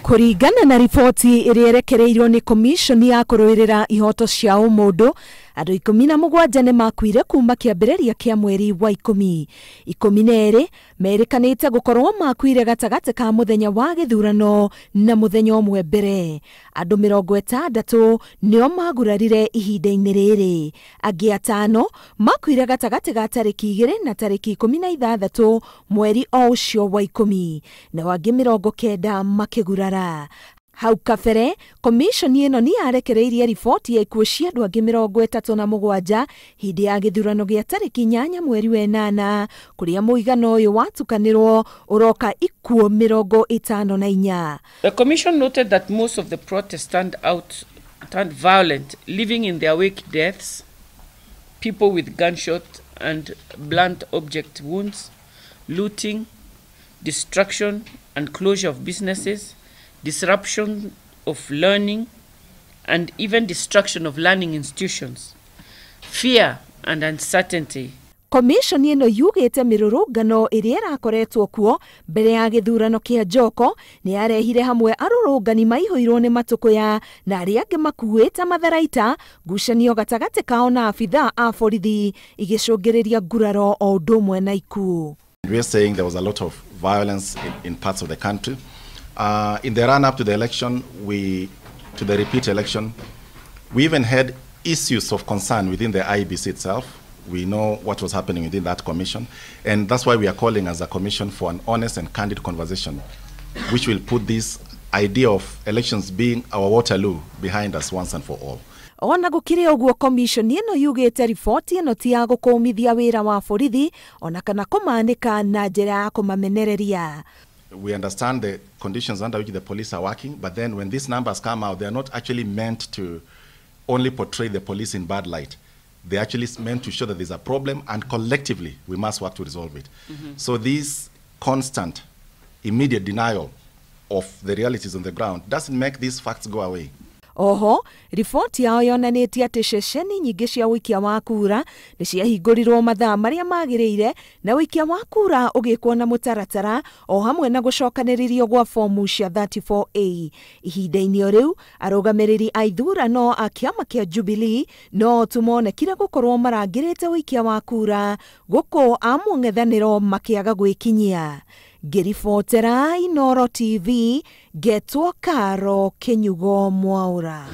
Kũringana na riboti ĩrĩa ĩrekereirio nĩ komishoni ya kũrũĩrĩra ihoto cia ũmũndũ, andũ 17 nĩ makuire kuma kĩambĩrĩria kĩa mweri wa 10. 12 merĩkanĩte gũkorwo makuire gatagatĩ ka mũthenya wa gĩthurano na mũthenya ũmwe mbere. Andũ 60 nĩo magurarire ihinda-inĩ rĩrĩ. Angĩ 5 makuire gatagatĩ ga tarĩki 2 na tarĩki 16 mweri o ũcio wa 10, nao angĩ 90 makĩgurara. Hau kabere komishoni ĩno nĩ yarekereirie riboti ya ikuũ cia andũ angĩ 37 hĩndĩ ya gĩthurano gĩa tarĩki 8 mweri wa 8, kũrĩa mũigana ũyũ watukanĩrwo ũroka ikuũ 54. The commission noted that most of the protests turned violent, leaving in their wake deaths, people with gunshot and blunt object wounds, looting, destruction and closure of businesses, disruption of learning, and even destruction of learning institutions, fear and uncertainty. Komishoni ĩno yugĩte mĩrũrũngano ĩrĩa ĩrakoretwo kuo mbere ya gĩthurano kĩa Njoko nĩ yarehire hamwe arũrũngani maihũirwo nĩ matũkũya na arĩa angĩ makuĩte matharaita, ngucanio gatagatĩ kao na abithaa a borithi igĩcũngĩrĩria nguraro o ũndũ ũmwe na ikuũ. We are saying there was a lot of violence in parts of the country. In the run-up to the election, to the repeat election, we even had issues of concern within the IEBC itself. We know what was happening within that commission, and that's why we are calling as a commission for an honest and candid conversation, which will put this idea of elections being our Waterloo behind us once and for all. Ona gũkĩrĩ ũguo, komishoni ĩno yugĩte riboti ĩno ti ya gũkũmithia wĩra wa borithi ona kana kũmanĩka na njĩra ya kũmamenereria. We understand the conditions under which the police are working, but then when these numbers come out, they are not actually meant to only portray the police in bad light. They're actually meant to show that there's a problem, and collectively we must work to resolve it. So this constant, immediate denial of the realities on the ground doesn't make these facts go away. Oho, riboti yao yonanĩtie atĩ ceceni nyingĩ cia ũikia wa kura nĩ ciahingũrirwo mathaa marĩa magĩrĩire na ũikia wa kura ũgĩkwo na mũtaratara o hamwe na gũcokanĩrĩrio gwa fomu cia 34A. Ihinda-inĩ o rĩu, arũgamĩrĩri a ithurano a kĩama kĩa Jubilee no tu monekire gũkorwo marangĩrĩte ũikia wa kura gũkũ a mũng'ethanĩro makĩaga gwĩkinyia. Ngĩribotera Inooro TV, ngetwo Karo Kĩnyugo Mwaura.